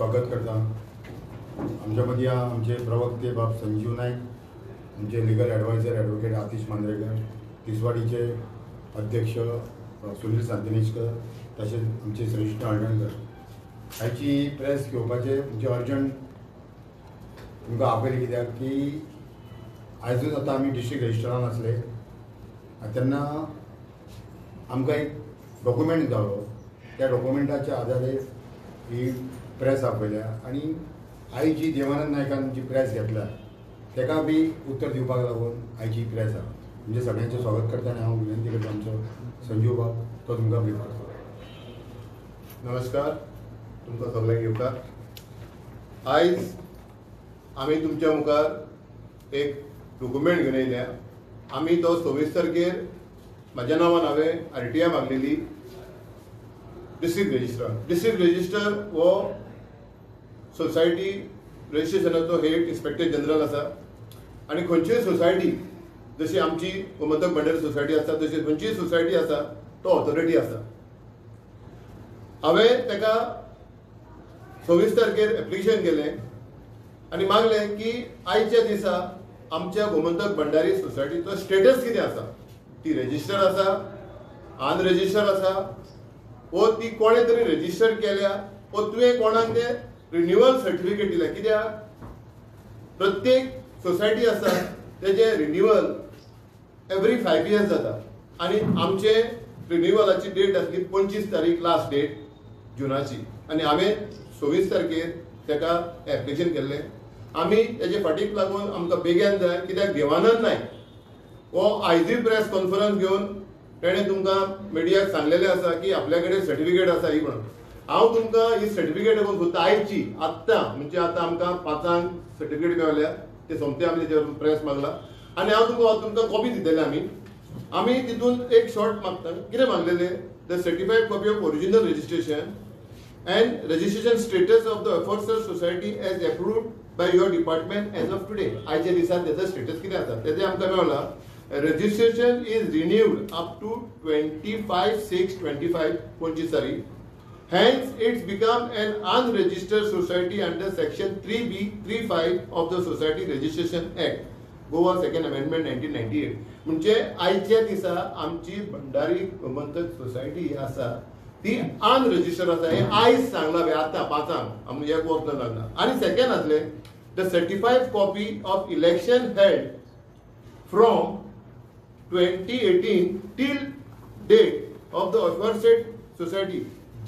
स्वागत करता. आमच्या मदीं आमचे प्रवक्ते बाब संजीव नायक, आमचे लिगल एडवायजर एडवोकेट आतिश मांद्रेकर, तिसवाडीचे अध्यक्ष सुनील सांतिनेजकर, तशेंच आमचे श्रेष्ठ हळदणकर. आयची प्रेस घेवपाचें म्हणजे अर्जंट तुमकां आपयलें कित्याक की आयजूच आतां आमी डिस्ट्रिक्ट रजिस्टरान आसले आनी तेन्ना आमकां एक डॉक्युमेंट जालो. त्या डॉक्युमेंटाच्या आदारे ही प्रेस आपयल्या आनी आयज जी देवानंद नायकान जी प्रेस घेतल्या ताका बी उत्तर दिवपाक लागून आयची प्रेस आहा. म्हणजे सगळ्यांचें स्वागत करता आनी हांव विनंती करता आमचो संजीव बाब तो तुमकां ब्रीफ करता. नमस्कार, तुमकां सगळ्यांक येवकार. आयज आमी तुमच्या मुखार एक डॉक्युमेंट घेवन येयल्या. आमी तो 26 तारखेर म्हाज्या नांवान हांवें RTI मागलेली डिस्ट्रिक्ट रजिस्ट्रार. डिस्ट्रिक्ट रजिस्टर हो सोसायटी रजिस्ट्रेशनाचो हेड इन्स्पेक्टर जनरल आसा आनी खंयचीय सोसायटी जशी आमची गोमंतक भंडारी सोसायटी आसा तशी खंयचीय सोसायटी आसा तो ऑथॉरिटी आसा. हांवें ताका 26 तारखेर एप्लिकेशन केलें आनी मागलें की आयच्या दिसा आमच्या गोमंतक भंडारी सोसायटीचो स्टेटस कितें आसा, ती रजिस्टर आसा, अनरजिस्टर आसा, वो ती कोणें तरी रजिस्टर केल्या वो तुवें कोणाक तें रिन्युअल सर्टिफिकेट दिल्या. कित्याक प्रत्येक सोसायटी आसा तेजें रिन्युअल एवरी 5 इयर्स जाता आनी आमचे रिन्युअलाची डेट आसली 25 तारीख लास्ट डेट जुनाची आनी हांवें 26 तारखेर ताका एप्लिकेशन केल्लें. आमी तेजे फाटीक लागून आमकां बेगीन जाय कित्याक देवानंद नायक हो आयजूय प्रेस कॉन्फरन्स घेवन तेणें तुमकां मिडियाक सांगलेलें आसा की आपल्या कडेन सर्टिफिकेट आसा ही म्हणून. हांव तुमकां ही सर्टिफिकेट घेवन सोदता आयची आत्तां, म्हणजे आतां आमकां 5 सर्टिफिकेट मेळ्ळ्या ते सोमते आमी तेजेर प्रेस मागला आनी हांव तुमकां कॉपी दितले. आमी तितून एक शॉर्ट मागता कितें मागलेलें, the certified copy of original registration and registration status of the aforesaid society as approved by your department as of today. आयच्या दिसा तेजो स्टेटस कितें आसा तेजें आमकां मेळ्ळा. Registration is renewed up to 25/6/25 25 तारीख. Hence, it's become an unregistered society under Section 3B(35) of the Society Registration Act, Goa Second Amendment 1998. म्हणजे आयच्या दिसा आमची भंडारी गोमंतक सोसायटी आसा ती अनरजिस्टर्ड आसा हें आयज सांगलां पळय आतां 5 आमी एक वर्स लागला. आनी सेकंड आसलें the certified copy of election held from 2018 till date of the aforesaid society.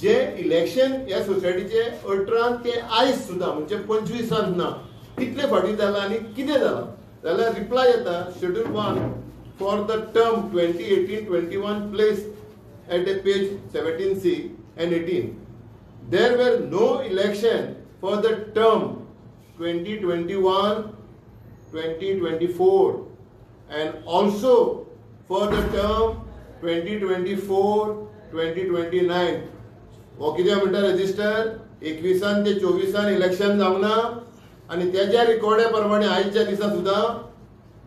J election ह्या सोसायटीचे 18 ते आयज सुद्दां म्हणजे 25 ना कितले फावटी जालां आनी कितें जालां जाल्यार रिप्लाय येता schedule 1 for the term 2018-21 place at a page 17C and 18. There were no election for the term 2021-2024 and also for the term 2024-2029. हो कितें म्हणटा रजिस्टर 21 ते 24 इलेक्शन जावंक ना आनी तेज्या रिकॉर्डा प्रमाणे आयच्या दिसा सुद्दां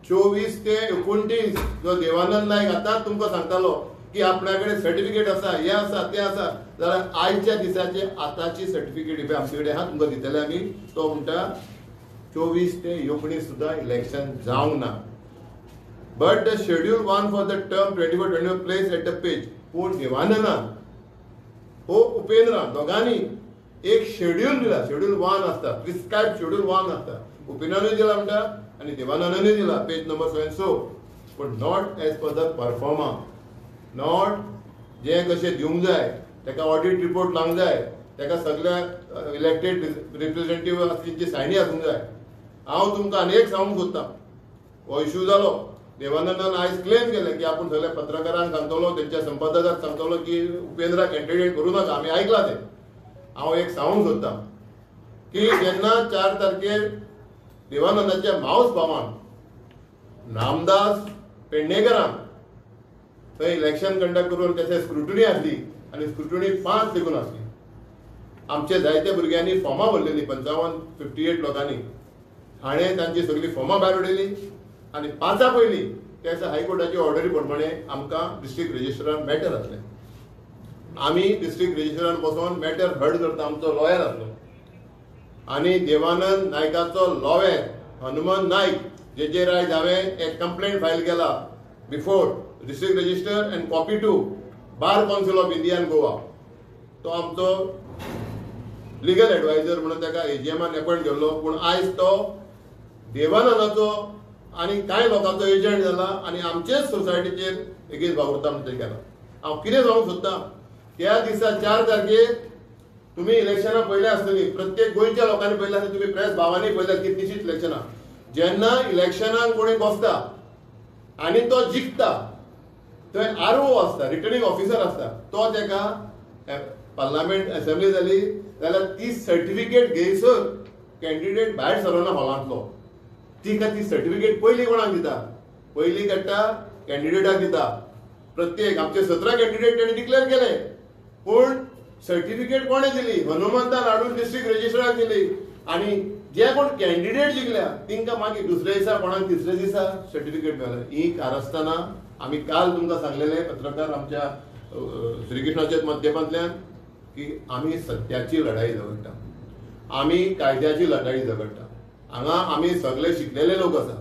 24 ते 29 जो देवानंद नायक आतां तुमकां सांगतालो की आपल्या कडेन सर्टिफिकेट आसा, हें आसा, तें आसा, जाल्यार आयच्या दिसाचे आतांची सर्टिफिकेट पळय आमचे कडेन आहा, तुमकां दितले आमी. तो म्हणटा 24 ते 19 सुद्दां इलेक्शन जावंक ना. But the schedule 1 for the term 24-25 place at the page. पूण देवानंदान हो उपेंद्रान दोगांनी एक शेड्यूल दिला. शेड्यूल 1 आसता, प्रिस्क्रायब शेड्यूल 1 आसता. उपेंद्रानूय दिला म्हणटा आनी देवानंदानूय दिला पेज नंबर 7 सो. पूण not as per the proforma, not जें कशें दिवंक जाय ताका ऑडिट रिपोर्ट लावंक जाय, ताका सगळ्या इलेक्टेड रिप्रेझेंटेटिव्ह आसा तेंची सायनी आसूंक जाय. हांव तुमकां आनी एक सांगूंक सोदतां, हो इशू जालो देवानंदान आयज क्लेम केलें की आपूण सगळ्या पत्रकारांक सांगतलो, तेंच्या संपादकाक सांगतलो की उपेंद्रा कॅन्डिडेट करूं नाका. आमी आयकलां तें. हांव एक सांगूंक सोदतां की जेन्ना 4 तारखेर देवानंदाच्या मावस भावान नामदास पेडणेकरान थंय इलेक्शन कंडक्ट करून तेचे स्क्रुटनी आसली आनी स्क्रुटनी 5 देखून आसली. आमचे जायते भुरग्यांनी फॉर्मां भरलेलीं 55 58 लोकांनी, हाणें तांची सगळीं फॉर्मां भायर उडयलीं आनी 5 पयलीं त्या दिसा हायकोर्टाची ऑर्डरी प्रमाणे आमकां डिस्ट्रिक्ट रजिस्ट्रान मॅटर आसलें. आमी डिस्ट्रिक्ट रजिस्ट्रान बसोन मॅटर हर्ड करता, आमचो लॉयर आसलो. आनी देवानंद नायकाचो लॉयर हनुमंत नायक जेचेर आयज हांवें एक कंप्लेंट फायल केला before district register and copy to bar council of India and Goa. तो आमचो लिगल एडवायजर म्हणून ताका एजीएमान अपॉयंट केल्लो, पूण आयज तो देवानंदाचो आनी कांय लोकांचो एजंट जाला आनी आमचेच सोसायटीचेर एगेन्स्ट वावुरता म्हणून केला. हांव कितें सांगूंक सोदता, त्या दिसा 4 तारखेर तुमी इलेक्शनां पळयल्या आसतलीं, प्रत्येक गोंयच्या लोकांनी पळयल्या आसतली, तुमी प्रेस भावांनी पळयल्या कितलींशींच इलेक्शनां. जेन्ना इलेक्शनाक कोणी बसता आनी तो जिखता, थंय आर ओ आसता, रिटर्निंग ऑफिसर आसता, तो ताका पार्लामेंट असेंब्ली जाली जाल्यार ती सर्टिफिकेट घेयसर कॅन्डिडेट भायर सरना हॉलांतलो. तिका ती सर्टिफिकेट पयलीं कोणाक दिता? पयलीं काडटा कॅन्डिडेटाक दिता. प्रत्येक आमचे 17 कॅन्डिडेट ताणें डिक्लेअर केले, पूण सर्टिफिकेट कोणें दिली? हनुमंतान हाडून डिस्ट्रिक्ट रजिस्ट्राराक दिली. आनी जे कोण कॅन्डिडेट जिखल्या तांकां मागीर दुसऱ्या दिसा कोणाक तिसऱ्या दिसा सर्टिफिकेट मेळ्ळें. ही कारस्थानां आमी काल तुमकां सांगलेले पत्रकार आमच्या श्रीकृष्णाच्या माध्यमांतल्यान की आमी सत्याची लढाई झगडटा, आमी कायद्याची लढाई झगडटा. हांगा आमी सगळे शिकलेले लोक आसा.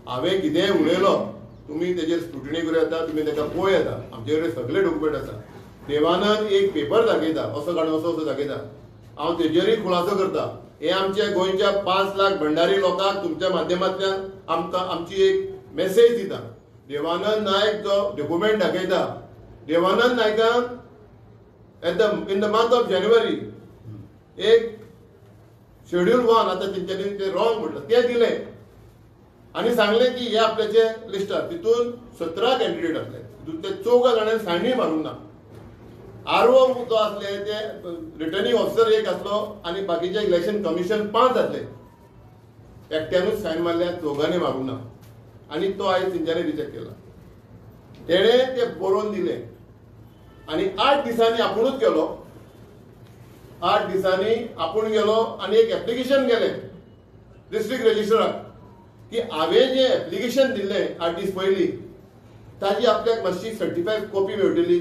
हांवें कितेंय उलयलो तुमी तेजेर स्क्रुटिनी करूं येता, तुमी ताका पळोवं येता, आमचे कडेन सगळे डॉक्युमेंट आसा. देवानंद एक पेपर दाखयता, असो काडून असो असो दाखयता, हांव तेजेरूय खुलासो करता. हे आमच्या गोंयच्या 5 लाख भंडारी लोकांक तुमच्या माध्यमांतल्यान आमकां आमची एक मेसेज दिता. देवानंद नायक जो डॉक्युमेंट दाखयता, देवानंद नायकान at the in the month of January एक शेड्यूल 1, आतां तेंच्यांनी ते रॉंग म्हटलं ते दिलें आनी सांगलें की हे आपल्याचे लिस्टार तितून 17 कॅन्डिडेट आसले, तितून ते 4 जाणांनी सायनूय मारूंक ना. आर ओ जो आसले ते रिटर्निंग ऑफिसर एक आसलो आनी बाकीचे इलेक्शन कमिशन 5 आसले, एकट्यानूच सायन मारल्या, 4गांनी मारूंक ना आनी तो आयज तेंच्यांनी रिजेक्ट केला. तेणें ते बरोवन दिलें आनी 8 दिसांनी आपुणूच गेलो, 8 दिसांनी आपूण गेलो आनी एक एप्लिकेशन गेलें डिस्ट्रिक्ट रजिस्ट्राराक की हांवें जें एप्लिकेशन दिल्लें 8 दीस पयलीं ताजी आपल्याक मातशी सर्टिफायड कॉपी मेळटली.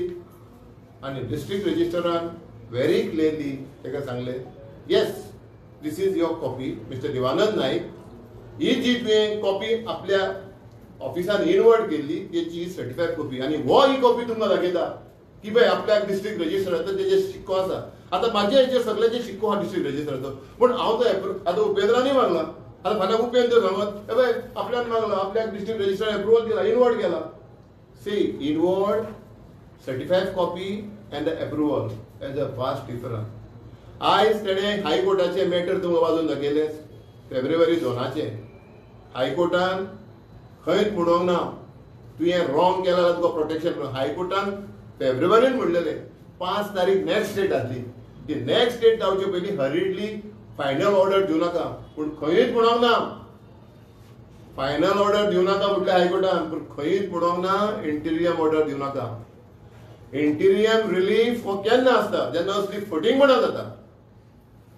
आनी डिस्ट्रिक्ट रजिस्ट्रारान व्हेरी क्लियरली ताका सांगलें, yes this is your copy mister Devanand Naik, ही जी तुवें कॉपी आपल्या ऑफिसान इनवर्ड केल्ली तेची सर्टिफायड कॉपी आनी हो ही कॉपी तुमकां दाखयता की बाय आपल्याक डिस्ट्रिक्ट रजिस्ट्राराचो तेजेर शिक्को आसा. आतां म्हाजे हेचेर सगळ्याचेर शिक्को आहा डिस्ट्रिक्ट रजिस्ट्राराचो, पूण हांव तो आतां उपेंद्रानूय मागला, आतां फाल्यां उपेंद्र सांगत ए बाय आपल्यान मागला, आपल्याक डिस्ट्रिक्ट रजिस्ट्रार एप्रुवल दिला, इनवर्ड केला. See inward certified copy and the approval as a vast difference. आयज तेणें हायकोर्टाचें मॅटर तुमकां वाजोवन दाखयलें फेब्रुवारी 2 हायकोर्टान खंयच म्हणूंक ना तुवें रॉंग केला जाल्यार तुका प्रोटेक्शन. हायकोर्टान फेब्रुवारीन म्हणलेलें 5 तारीख नेक्स्ट डेट आसली, ती नेक्स्ट डेट जावचे पयलीं हरिडली फायनल ऑर्डर दिवं नाका, पूण खंयच म्हणूंक ना फायनल ऑर्डर दिवं नाका म्हटलें हायकोर्टान, पूण खंयच म्हणूंक ना इंटिरियम ऑर्डर दिवं नाका. इंटिरियम रिलीफ हो केन्ना आसता? जेन्ना असली फटींगपणां जाता.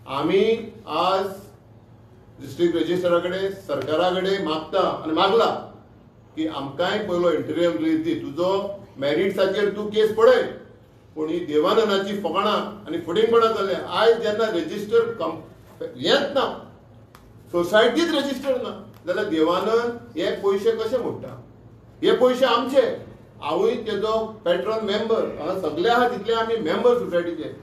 आमी आज डिस्ट्रिक्ट रजिस्ट्रारा कडेन सरकारा कडेन मागता आनी मागला की आमकांय पयलो इंटिरियम रिलीफ दी, तुजो मॅरिट्साचेर तूं केस पळय. पूण ही देवानंदाची फकाणां आनी फटींगपणां चल्ल्या. आयज जेन्ना रजिस्टर हेंच ना, सोसायटीच रजिस्टर ना, जाल्यार देवानंद हे पयशे कशे मोडटा? हे पयशे आमचे, हांवूय तेजो पेट्रन मेंबर, हांगा सगळे आहा तितले आमी मेंबर सोसायटीचे.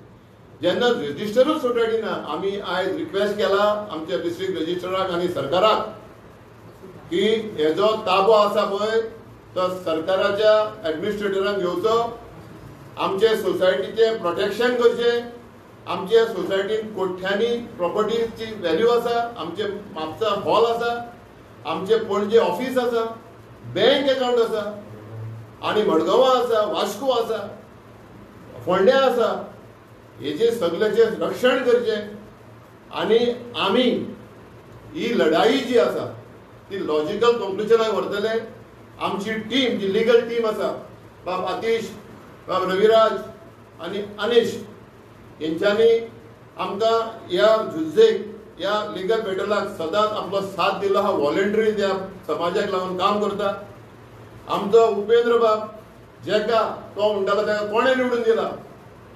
जेन्ना रजिस्टरूच सोसायटी ना, आमी आयज रिक्वेस्ट केला आमच्या डिस्ट्रिक्ट रजिस्ट्राराक आनी सरकाराक की हेजो ताबो आसा पळय तो सरकाराच्या एडमिनिस्ट्रेटरान घेवचो, आमचे सोसायटीचें प्रोटेक्शन करचें. आमच्या सोसायटीन कोठ्यांनी प्रॉपर्टीची व्हॅल्यू आसा, आमचे म्हापसा हॉल आसा, आमचे पणजे ऑफीस आसा, बँक एकावंट आसा, आनी मडगांवां आसा, वास्को आसा, फोंड्या आसा. हेजे सगळ्याचें रक्षण करचें आनी आमी ही लढाई जी आसा ती लॉजिकल कंक्लुजनाक व्हरतले. आमची टीम जी लिगल टीम आसा, बाब आतीश, बाब रविराज आनी अनिश, हेंच्यांनी आमकां ह्या झुजेक, ह्या लिगल बॅटलाक सदांच आपलो साथ दिलो आहा. वॉलंटरी त्या समाजाक लागून काम करता. आमचो उपेंद्र बाब जेका तो म्हणटालो ताका कोणें निवडून दिला,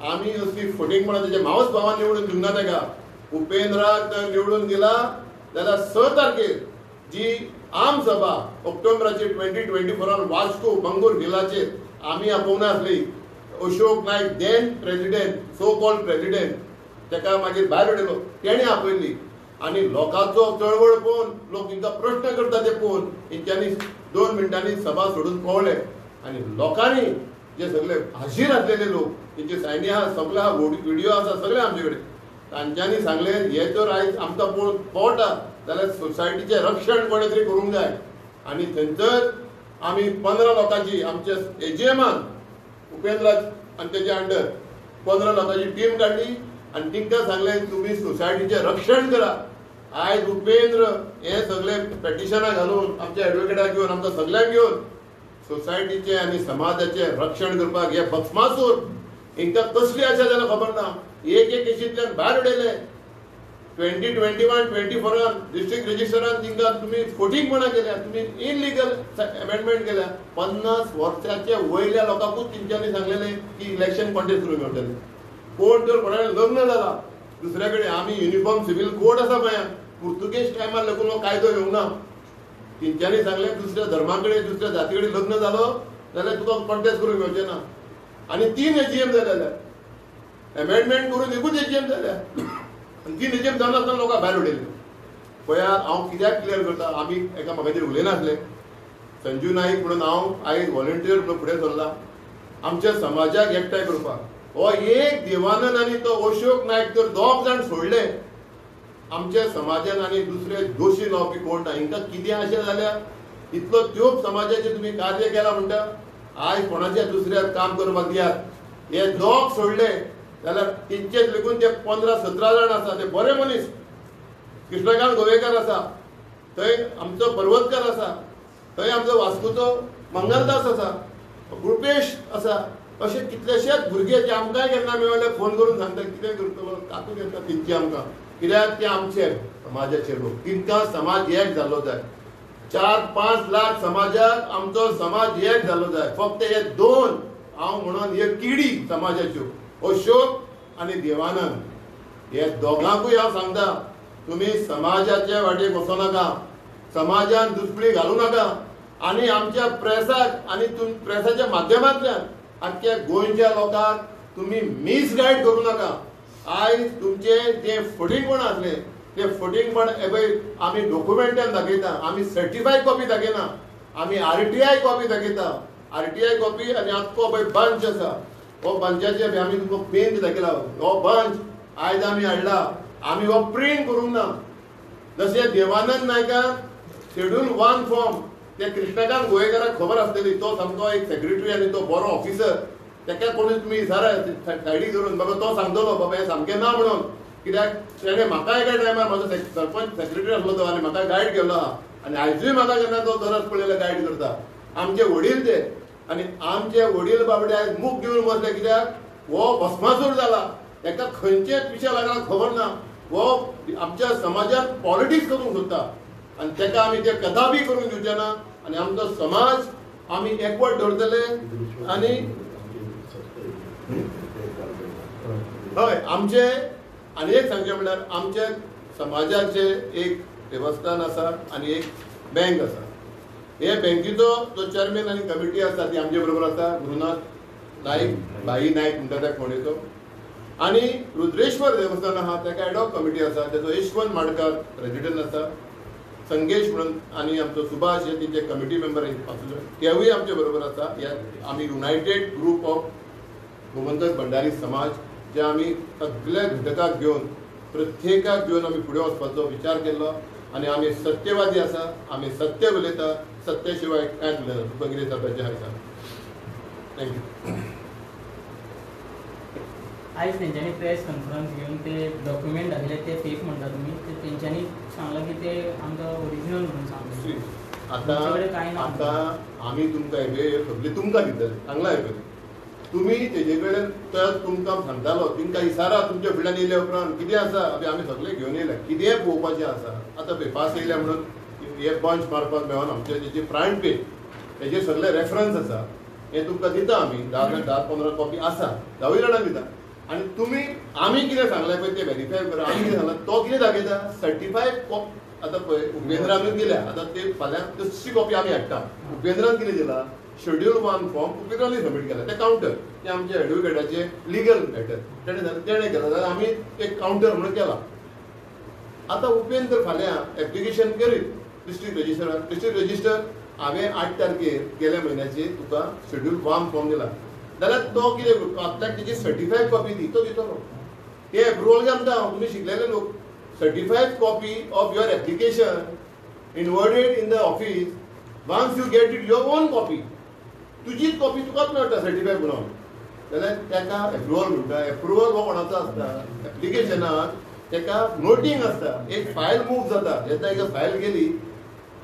आमी असली फटींगपणां तेजे मावस भावान निवडून दिवंक ना ताका, उपेंद्राक जर निवडून दिला जाल्यार 6 तारखेर जी आम सभा ऑक्टोबराची 2024 वास्को बंगूर हिलाचेर आमी आपोवना आसली. Ashok Naik then president, so called president, ताका मागीर भायर उडयलो, तेणें आपयली. आनी लोकांचो चळवळ पळोवन, लोक तांकां प्रश्न करता ते पळोवन तेंच्यांनी 2 मिनटांनी सभा सोडून पळोवले. आनी लोकांनी जे सगळे हाजीर आसलेले लोक, तेंचे सायनी आहा, सगळे आहा, व्हिडिओ आसा सगळे आमचे कडेन, तांच्यांनी सांगले हे जर आयज आमकां पळोवन कळटा जाल्यार सोसायटीचें रक्षण कोणें तरी करूंक जाय. आनी थंयसर आमी 15 लोकांची आमच्या एजीएमान उपेंद्र आनी तेच्या अंडर 15 लोकांची टीम काडली आनी तांकां सांगलें तुमी सोसायटीचें रक्षण करा. आयज उपेंद्र हे सगळे पेटिशनां घालून आमच्या एडवोकेटाक घेवन आमकां सगळ्यांक घेवन सोसायटीचें आनी समाजाचें रक्षण करपाक हे भस्मासूर हांकां कसली आशा जाल्यार खबर ना. एक एक केशींतल्यान भायर उडयले. 2021 24 डिस्ट्रिक्ट रजिस्टरान तांकां तुमी फोटींगपणां केल्या, तुमी इलिगल अमेंडमेंट केल्या. 50 वर्साचे वयल्या लोकांकूच तेंच्यांनी सांगलेलें की इलेक्शन कॉन्टेस्ट करूंक मेळटलें. कोण जर कोणा लग्न जाला दुसऱ्या कडेन, आमी युनिफॉर्म सिवील कोड आसा गोंयांत, पुर्तुगेज टायमार लागून हो कायदो येवंक ना. तेंच्यांनी सांगलें दुसऱ्या धर्मा कडेन दुसऱ्या जाती कडेन लग्न जालो जाल्यार तुका कॉन्टेस्ट करूंक मेळचें ना. आनी 3 एजीएम जाल्या, अमेंडमेंट करून एकूच एजीएम जाल्या आनी 3 एजीएम जावन आसतना लोकांक भायर उडयले. पळयात हांव कित्याक क्लियर करता, आमी एकामेकाचेर उलयनासले. संजीव नाईक म्हणून हांव आयज व्हॉलंटियर म्हणून फुडें सरला आमच्या समाजाक एकठांय करपाक. हो एक देवानंद आनी तो अशोक नायक तर 2 जाण सोडले आमच्या समाजान आनी दुसरे दोशी लावपी कोण ना. हांकां कितें अशें जाल्यार इतलो त्योप समाजाचें तुमी कार्य केलां म्हणटा, आयज कोणाच्या दुसऱ्याक काम करपाक दियात. हे 2 सोडले जाल्यार तेंचेच लेगून ते 15-17 जाण आसा ते बरे मनीस. कृष्णकांत गोवेकर आसा, थंय आमचो पर्वतकर आसा, थंय आमचो वास्कोचो मंगलदास आसा, रुपेश आसा, अशे कितलेशेच भुरगे जे आमकांय केन्ना मेळ्ळे फोन करून सांगता कितें करतलो काकून येता तेंची आमकां. कित्याक ते आमचे समाजाचे लोक, तांकां समाज एक जालो जाय. 4-5 लाख समाजाक आमचो समाज एक जालो जाय. फक्त हे 2 हांव म्हणून हे किडी समाजाच्यो, अशोक आनी देवानंद, हे दोगांकूय हांव सांगता तुमी समाजाचे वाटेक वचो नाका, समाजान दुस्पणी घालूं नाका. आनी आमच्या प्रेसाक आनी प्रेसाच्या माध्यमांतल्यान आख्या गोंयच्या लोकांक तुमी मिसगायड करूं नाका. आयज तुमचे जे फटींगपण आसलें ते फटींगपण पळय आमी डॉक्युमेंटान दाखयता, आमी सर्टिफायड कॉपी दाखयना, आमी आरटीआय कॉपी दाखयता. आरटीआय कॉपी आनी आख्खो पळय बंच आसा, हो बंचाचे आमी तुमकां पेन दाखयला. हो बंच आयज आमी हाडला, आमी हो प्रिंट करूंक ना. जशें देवानंद नायकान शेड्यूल 1 फॉर्म ते कृष्णकांत गोवेकराक खबर आसतली, तो सामको एक सेक्रेटरी आनी तो बरो ऑफिसर, ताका कोणूय तुमी इसारा सायडीक धरून बाबा तो सांगतलो बाबा हें सामकें ना म्हणून. कित्याक तेणें म्हाका एका टायमार म्हाजो सरपंच सेक्रेटरी आसलो तो आनी म्हाका गायड केल्लो आहा आनी आयजूय म्हाका केन्ना तो गरज पडली जाल्यार गायड करता. आमचे वडील ते, आनी आमचे वडील बाबडे आयज मूक घेवन बसले कित्याक हो भस्मासूर जाला, ताका खंयचे पिशे लागला खबर ना. हो आमच्या समाजान पॉलिटिक्स करूंक सोदता आनी ताका आमी ते कदापी करूंक दिवचे ना. आनी आमचो समाज आमी एकवट दवरतले. आनी हय आमचे आनी एक सांगचें म्हणल्यार आमच्या समाजाचे एक देवस्थान आसा आनी एक बँक आसा. हे बँकेचो जो चेअरमॅन आनी कमिटी आसा ती आमचे बरोबर आसा, गुरुनाथ नाईक, भाई नाईक म्हणटा त्या फोंडेचो. आनी रुद्रेश्वर देवस्थान आहा ताका एडॉक कमिटी आसा, तेजो यशवंत माडकार प्रेजिडंट आसा, संगेश म्हणून आनी आमचो सुभाष हे तेंचे कमिटी मेंबर तेवूय आमचे बरोबर आसा. ह्या आमी united group of Gomantak Bhandari Samaj जे आमी सगळ्या घटकाक घेवन प्रत्येकाक घेवन आमी फुडें वचपाचो विचार केल्लो. आनी आमी सत्यवादी आसा, आमी सत्य उलयता, सत्य शिवाय कांयच उलयना. तुका कितें सांगपाचें आसा? Thank you. आयज तेंच्यांनी प्रेस कॉन्फरन्स घेवन ते डॉक्युमेंट दाखयले ते फेक म्हणटा तुमी, ते तेंच्यांनी सांगलां की ते आमकां ओरिजिनल म्हणून सांगले. आतां आतां आमी तुमकां हे सगळें तुमकां दितले, सांगलां हे तुमी तेजे कडेन तर तुमकां सांगतालो, तुमकां इसारा तुमच्या फुडल्यान येयल्या उपरांत कितें आसा आमी सगळें घेवन येयल्या, कितें पळोवपाचें आसा. आतां पळय पास येयल्या म्हणून हे पंच मारपाक मेळना, आमचे तेजे फ्रंट पेज तेजे सगळे रेफरन्स आसा, हे तुमकां दिता आमी 10-15 कॉपी आसा, 10 जाणांक दिता. आनी तुमी आमी कितें सांगलें पळय तें व्हेरीफाय करा. आमी कितें सांगलां तो कितें दाखयता सर्टिफाय कॉपी. आतां पळय उपेंद्रानूच दिल्या, आतां ते फाल्यां तशी कॉपी आमी हाडटा. उपेंद्रान कितें दिला शेड्यूल 1 फॉर्म उपेंद्रानूय सबमीट केला. तें कावंटर तें आमच्या एडवोकेटाचें लिगल मॅटर तेणें तेणें केलां जाल्यार आमी एक कावंटर म्हणून केला. आतां उपेंद्र फाल्यां एप्लिकेशन करीत डिस्ट्रिक्ट रजिस्टरान, डिस्ट्रिक्ट रजिस्टर हांवें 8 तारखेर गेल्या म्हयन्याचेर तुका शेड्यूल 1 फॉर्म दिला जाल्यार तो कितें करता आपल्याक तेजी सर्टिफायड कॉपी दी, तो दितलो. ते एप्रुवल घालता हांव, तुमी शिकलेले लोक. Certified copy of your application inwarded in the office, once you get it your own copy, तुजीच कॉपी तुकाच मेळटा सर्टिफाय म्हणून. जाल्यार ताका एप्रुवल म्हणटा. एप्रुवल हो कोणाचो आसता एप्लिकेशनाक ताका नोटींग आसता. एक फायल मूव जाता, जेन्ना एक फायल गेली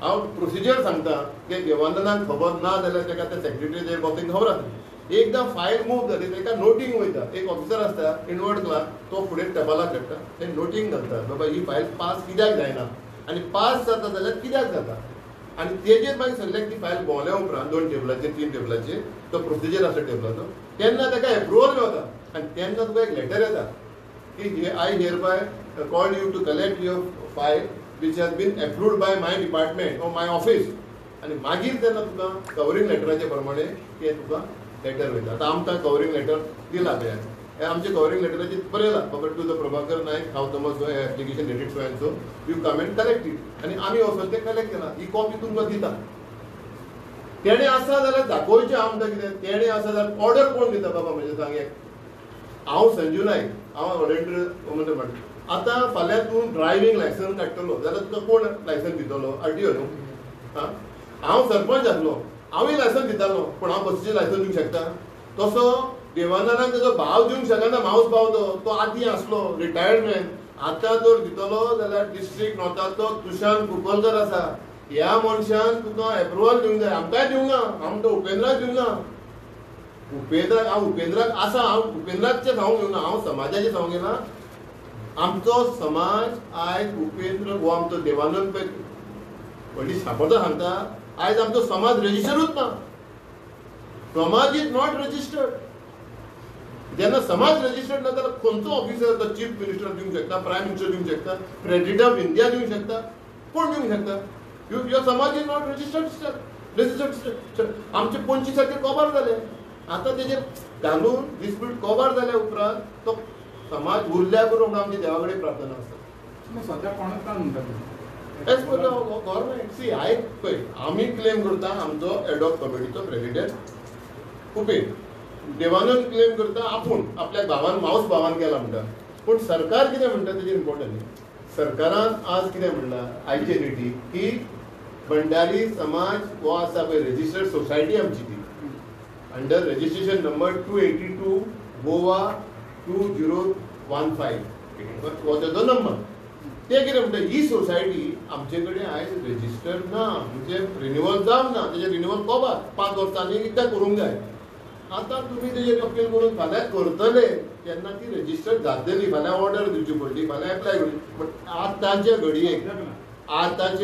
हांव प्रोसिजर सांगता ते देवानंदाक खबर ना जाल्यार ताका ते सेक्रेटरी बॉसीक खबर आसता. एकदां फायल मूव जाली ताका नोटींग वयता. एक ऑफिसर आसता इनवर्ड क्लार्क, तो फुडें टेबलाक हाडटा, ते नोटींग घालता बाबा ही फायल पास कित्याक जायना आनी पास जाता जाल्यार कित्याक जाता. आनी तेजेर मागीर सगल्याक ती फायल भोंवल्या उपरांत 2 टेबलाचेर 3 टेबलाचेर तो प्रोसिजर आसता टेबलाचो, तेन्ना ताका एप्रुवल मेळटा आनी तेन्ना तुका एक लेटर येता की I hereby called you to collect your file which has been approved by my department or my office. आनी मागीर तेन्ना तुका कवरींग लेटराचे प्रमाणे ते तुका लेटर वयता. आतां आमकां कवरींग लेटर दिला पळय, हें आमचें कवरींग लेटराचेर बरयलां बाबा to the Prabhakar Naik how Thomas application dated so and so you come and collect it. आनी आमी वचून तें कलेक्ट केलां. ही कॉपी तुमकां दिता. तेणें आसा जाल्यार दाखोवचें. हांव म्हणटा कितें तेणें आसा जाल्यार ऑर्डर कोण दिता बाबा म्हजें सांग. एक हांव संजू नायक, हांव व्हॉलंटियर म्हणटा. आतां फाल्यां तूं ड्रायव्हींग लायसन्स काडटलो जाल्यार तुका कोण लायसन्स दितलो? आरटीओ न्हू. आं, हांव सरपंच आसलो हांवूय लायसन्स दितालो, पूण हांव बसीचें लायसन्स दिवंक शकता? तसो देवानंदाक तेजो भाव दिवंक शकना, मावस भाव तो तो आदीं आसलो रिटायर्ड मॅन. आतां जर दितलो जाल्यार डिस्ट्रिक्ट नॉर्थाचो तुषार कुंकळकर आसा, ह्या मनशान तुका एप्रुवल दिवंक जाय. आमकांय दिवंक ना, आमकां उपेंद्राक दिवंक ना. उपेंद्राक हांव उपेंद्राक आसा, हांव उपेंद्राचें सांगूंक येवना, हांव समाजाचें सांगूंक येना. आमचो समाज आयज उपेंद्र हो आमचो देवानंद पळय व्हडली शापतां सांगता, आयज आमचो समाज रजिस्टरूच ना. समाज is not registered. जेन्ना समाज रजिस्टर्ड ना जाल्यार खंयचो ऑफिसर तो चीफ मिनिस्टर दिवंक शकता, प्रायम मिनिस्टर दिवंक शकता, प्रेसिडेंट ऑफ इंडिया दिवंक शकता, कोण दिवंक शकता? Your samaj is not registered. Registered आमचे 25 तारखेर कबार जाले. आतां तेजेर घालून डिस्प्यूट कबार जाल्या उपरांत तो समाज उरल्या करून म्हणून आमची देवा कडेन प्रार्थना आसा. सद्या कोणाक काय म्हणटा? एज पर गव्हर्मेंट सी आयक पळय आमी क्लेम करता आमचो एडॉक कमिटीचो प्रेसिडेंट उपेंद्र देवानंद क्लेम करता आपूण आपल्या भावान मावस भावान केला म्हणटा. पूण सरकार कितें म्हणटा तेजेर इम्पोर्टंट न्ही. सरकारान आज कितें म्हणलां आयचे डेटी की भंडारी समाज हो आसा पळय रजिस्टर्ड सोसायटी आमची ती अंडर रजिस्ट्रेशन नंबर 282 गोवा 2015 हो तेजो नंबर. ते कितें म्हणटा ही सोसायटी आमचे कडेन आयज रजिस्टर्ड ना, म्हणजे रिन्युअल जावंक ना, तेजें रिन्युअल कोबार 5 वर्सांनी एकदां करूंक जाय. आतां तुमी तेजेर अपील करून फाल्यां करतले तेन्ना ती रजिस्टर्ड जातली, फाल्यां ऑर्डर दिवची पडली, फाल्यां एप्लाय करची. बट आतांचे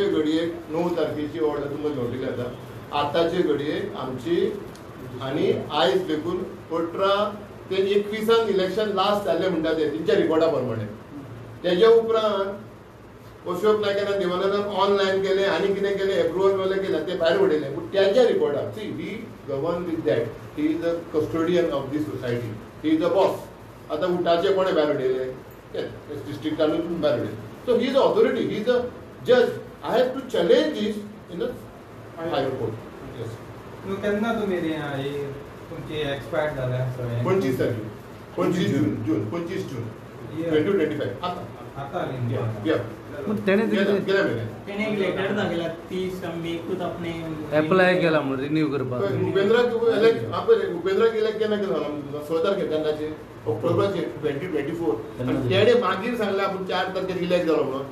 घडयेक 9 तारखेची ऑर्डर तुमकां मेळटली. आतां आतांचे घडयेक आमची आनी आयज देखून 18 ते 21 इलेक्शन लास्ट जालें म्हणटा ते तेंच्या रिकॉर्डा प्रमाणे. तेज्या उपरांत अशोक नायकान देवानंदान ऑनलायन केलें आनी कितें केलें एप्रुवल वेलें केलें तें भायर उडयलें. पूण तेज्या रिकॉर्डाक see we govern with that he is the custodian of the society, he is the boss. आतां उटाचे कोणें भायर उडयलें? डिस्ट्रिक्टानूच भायर उडयलें. So he is authority, he is a जज. I have to challenge this in a higher court. Yes. केन्ना तुमी तुमची एक्सपायर जाल्या? 25 तारखेर, 25 जून, 25 जून 2025. आतां आतां तेणें एक लेटर दाखयला 30 मेकूच आपणे एप्लाय केला म्हणून रिन्यू करपाक. उपेंद्राक उपेंद्राक इलेक्ट केन्ना केलो? 6 तारखेर केन्नाचे ऑक्टोबराचे 2024. आनी तेणें मागीर सांगलें आपूण 4 तारखेर इलेक्ट जालो म्हणून.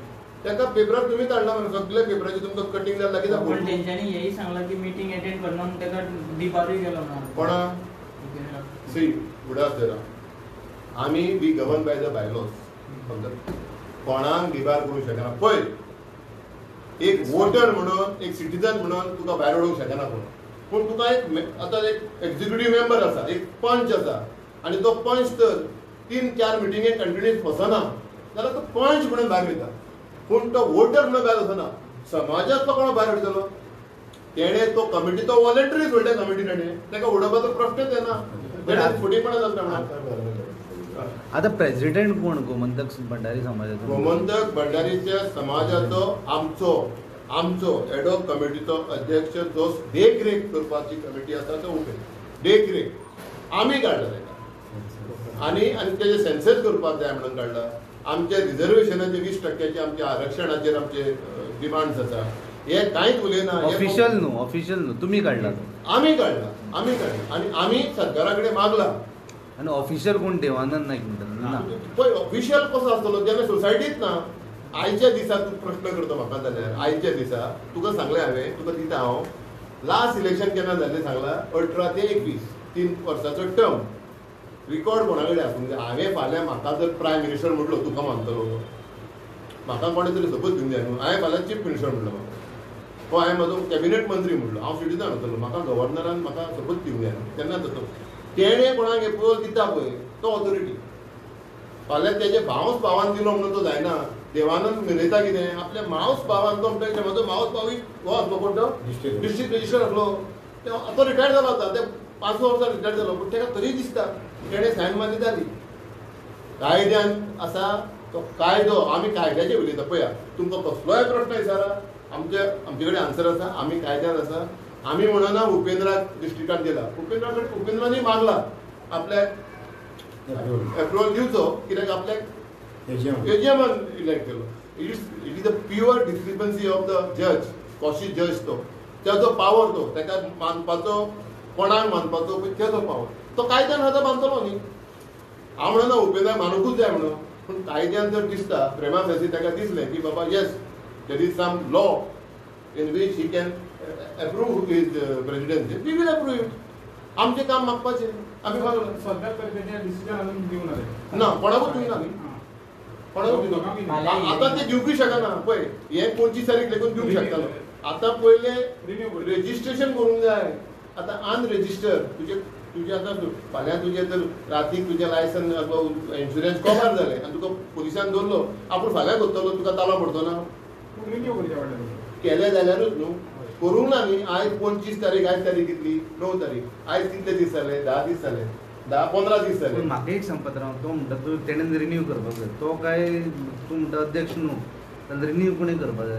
ताका पेपरार तुमीच हाडला म्हणून सगळे पेपराचे तुमकां कटींग जालें लागीं. पण तेंच्यांनी हेंय सांगलां की मिटींग एटेंड करना म्हणून ताका डिबारूय केलो ना. कोणा? सी उडास जरा आमी we govern by the bylaws. कोणाक डिबार करूंक शकना. पळय एक वोटर म्हणून एक सिटीजन म्हणून तुका भायर उडोवंक शकना कोण. पूण तुका एक आतां एक एक्झिक्युटीव मेंबर आसा, एक पंच आसा आनी तो पंच तर 3-4 मिटिंगे कंटिन्युअस वचना जाल्यार तो पंच म्हणून भायर वयता, पूण तो वोटर म्हणून भायर वचना. समाजांतलो कोण भायर वयतलो? तेणें तो कमिटी तो वॉलंटरी सोडल्या कमिटी तेणें, ताका उडोवपाचो प्रश्नच येना. फुटीपणा जाता. आता प्रेसिडेंट कोण गोमंतक भंडारी समाजाचो? गोमंतक भंडारीच्या समाजाचो आमचो आमचो एडॉक कमिटीचो अध्यक्ष जो देखरेख करपाची कमिटी आसा तो उपेग देखरेख आमी काडला ताका आनी आनी तेजे सेन्सस करपाक जाय म्हणून काडला. आमच्या रिजर्वेशनाचे 20% आमच्या आरक्षणाचेर आमचे डिमांड्स आसा. हे कांयच उलयना. ऑफिशियल न्हू, ऑफिशियल न्हू, तुमी काडला? आमी काडला, आमी काडला आनी आमी सरकारा कडेन मागला. आनी ऑफिशियल कोण? देवानंद नायक म्हणटा पळय. ऑफिशियल कसो आसतलो जेन्ना सोसायटीत ना. आयच्या दिसा तूं प्रश्न करता म्हाका जाल्यार आयच्या दिसा तुका सांगलें हांवें, तुका दिता हांव. लास्ट इलेक्शन केन्ना जाल्लें सांगलां? 18 ते 21, 3 वर्साचो टर्म. रिकॉर्ड कोणा कडेन आसूंक जाय. हांवें फाल्यां म्हाका जर प्रायम मिनिस्टर म्हटलो तुका मानतलो, म्हाका कोणें तरी सोबत दिवंक जाय न्हू. हांवें फाल्यां चीफ मिनिस्टर म्हणलो म्हाका, हो हांवें म्हजो कॅबिनेट मंत्री म्हणलो, हांव सिटीजन वतलो, म्हाका गव्हर्नरान म्हाका सोबत दिवंक जाय न्हू. तेन्ना जातो तेणें कोणाक एप्रुवल दिता पळय तो ऑथॉरिटी. फाल्यां तेजे मावस भावान दिलो म्हणून तो जायना. देवानंद मिरयता कितें आपल्या मावस भावान, तो म्हणटा कितें म्हजो मावस भाव हो आसलो कोण तो डिस्ट्रिक्ट रजिस्टर आसलो, तो रिटायर्ड जालो आतां, ते 5 वर्सां रिटायर्ड जालो, पूण ताका तरी दिसता तेणें सायन मारली जाली. कायद्यान आसा तो कायदो, आमी कायद्याचेर उलयता. पळया तुमकां कसलोय प्रश्न विचारा, आमचे आमचे कडेन आन्सर आसा. आमी कायद्यान आसा. आमी म्हणना उपेंद्राक डिस्ट्रिक्टान दिला, उपेंद्रा कडेन उपेंद्रानूय मागला आपल्याक एप्रुवल दिवचो, कित्याक आपल्याक एजीएमान इलेक्ट केलो. It is a pure discrepancy of the जज, कॉशी जज तो तेजो पावर, तो ताका मानपाचो कोणाक मानपाचो तेजो पावर तो कायद्यान आतां मानतलो न्ही. हांव म्हणना उपेंद्राक मानुकूच जाय म्हणून, पूण कायद्यान जर दिसता प्रेमा फेसी ताका दिसलें की बाबा yes there is some law in which he can approve his presidency, we will approve it. आमचें काम मागपाचें आमी मागलां. सद्याक तरी तेजें डिसिजन अजून दिवंक ना, ना कोणाकूच दिवंक ना न्ही, कोणाकूच दिवंक ना. आतां ते दिवपूय शकना. पळय हें 25 तारीख लेगून दिवंक शकतालो. आतां पयलें रजिस्ट्रेशन करूंक जाय. आतां अनरेजिस्टर तुजें तुजें आतां फाल्यां तुजें जर रातीक तुजें लायसन अथवा इन्शुरन्स कवर जालें आनी तुका पुलिसान दवरलो, आपूण फाल्यां करतलो, तुका तालो पडचो ना. केलें जाल्यारूच न्हू, करूंक ना न्ही. आयज 25 तारीख, आयज तारीख कितली? 9 तारीख. आयज कितले दीस जाले? 10 दीस जाले, 10-15 दीस जाले. म्हाका एक सांगपाक राव, तो म्हणटा तूं तेणेन रिन्यू करपाक जाय, तो काय तूं म्हणटा अध्यक्ष न्हू, जाल्यार रिन्यू कोणें करपाक जाय?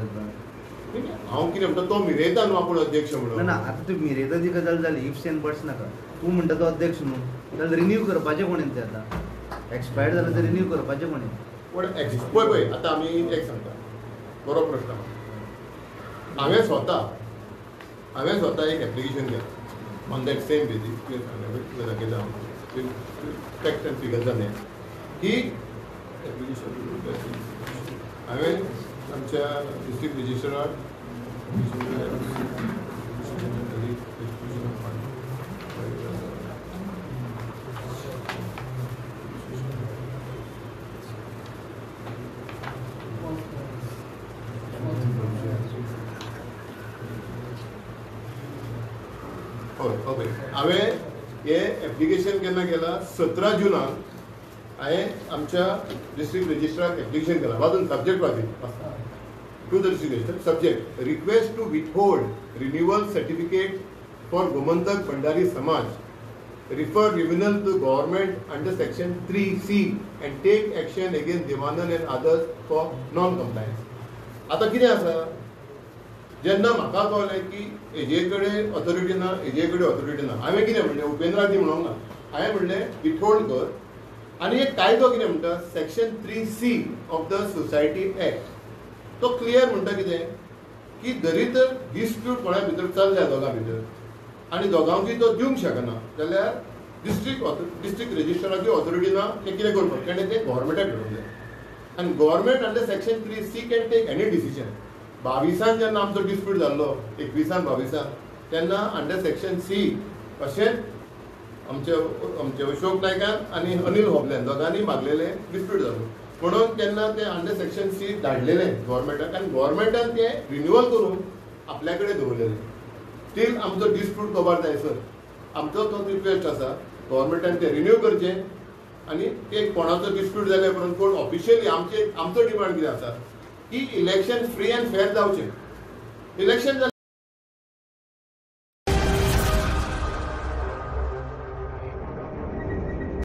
हांव कितें म्हणटा, तो मिरयता न्हू आपूण अध्यक्ष म्हणून. ना आतां तूं मिरयता ती गजाल जाली, इफ्स एंड बट्स नाका. तूं म्हणटा तो अध्यक्ष न्हू, जाल्यार रिन्यू करपाचें कोणें तें? आतां एक्सपायर्ड जालें तर रिन्यू करपाचें कोणें? पूण पळय पळय आतां आमी एक सांगता, बरो प्रश्न. हांवें स्वता एक एप्लिकेशन केलां ऑन that same basis. दाखयता हांव फॅक्ट एंड फिगर्सान ही एप्लिकेशन हांवें आमच्या डिस्ट्रिक्ट रजिस्ट्रार हय ओके, हांवें हें एप्लिकेशन केन्ना केलां? 17 जुनाक हांवें आमच्या डिस्ट्रिक्ट रजिस्ट्राक एप्लिकेशन केलां. वाजून सब्जेक्ट वाजून to the district register, subject request to withhold renewal certificate for Gomantak Bhandari Samaj, refer renewal to government under section 3C and take action against Devanand and others for non compliance. आतां कितें आसा, जेन्ना म्हाका कळ्ळें की हेजे कडेन authority ना, हेजे कडेन ऑथॉरिटी ना, हांवें कितें म्हणलें उपेंद्राक दी म्हणूंक ना, हांवें म्हणलें विथहोल्ड कर. आनी एक कायदो कितें म्हणटा, section 3C of the society act, तो क्लियर म्हणटा कितें की जरी तर डिस्प्यूट कोणा भितर चल्ल्या दोगां भितर आनी दोगांकूय तो दिवंक शकना जाल्यार डिस्ट्रिक्ट रजिस्ट्राराची ऑथॉरिटी ना तें कितें करपाक, तेणें तें गव्हर्मेंटाक घेवंक जाय. आनी government under section 3C can take any decision. 22 जेन्ना आमचो डिस्प्यूट जाल्लो, 21 22 तेन्ना अंडर सेक्शन सी अशेंच आमचे आमचे अशोक नायकान आनी अनिल होबल्यान दोगांनी मागलेले डिस्प्यूट जालो म्हणून तेन्ना ते अंडर सेक्शन सी धाडलेले गव्हर्मेंटाक आनी गव्हर्मेंटान ते रिन्युअल करून आपल्या कडेन दवरलेले. स्टील आमचो डिस्प्यूट कबर जायसर आमचो तो रिक्वेस्ट आसा गव्हर्मेंटान ते रिन्यू करचें आनी ते कोणाचो डिस्प्यूट जाल्या उपरांत कोण ऑफिशियली आमचे आमचो डिमांड कितें आसा की इलेक्शन फ्री अँड फेर जावचें. इलेक्शन